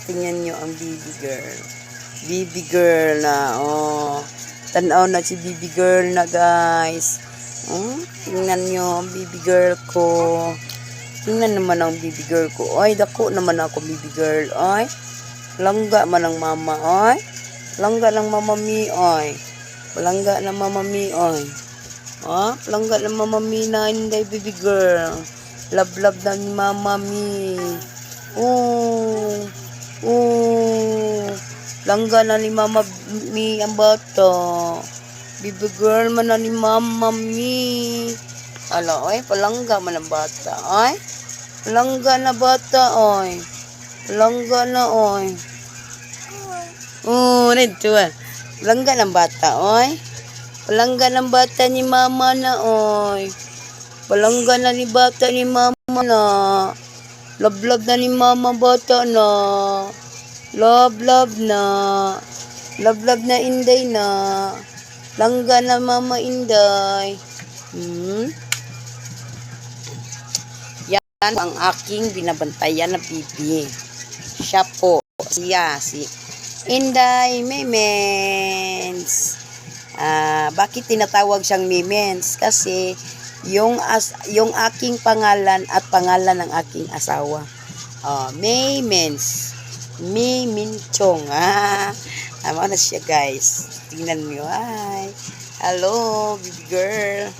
Tingnan nyo ang baby girl. Baby girl na, oh. Tanaw na si baby girl na, guys. Oh, tingnan nyo ang baby girl ko. Tingnan naman ang baby girl ko. Ay, dako naman ako, baby girl. Ay, langga man ang mama, ay. Langga ng mama mi, ay. Palangga ng mama mi, ay. Ah, palangga ng mama mi na inday, baby girl. Love, love na ni mama mi. Oh. Langga na ni mama mi ang bata. Baby girl man na ni mama mi. Ala, oy, palangga man ang bata, ay. Palangga na bata, oy. Palangga na, oy. Oh, nito ah. Palangga ng bata, oy. Palangga ng bata ni mama na, oy. Palangga na ni bata ni mama na. Love, love na ni mama bata na. Love, love na. Love, love na inday na. Langga na mama inday. Yan ang aking binabantayan na bibi. Siya po. Siya, si Inday Memens. Ah, bakit tinatawag siyang Memens? Kasi yung aking pangalan at pangalan ng aking asawa. Oh, Maymens. May Minchong. Ah, tama na siya, guys. Tingnan niyo. Hi. Hello, baby girl.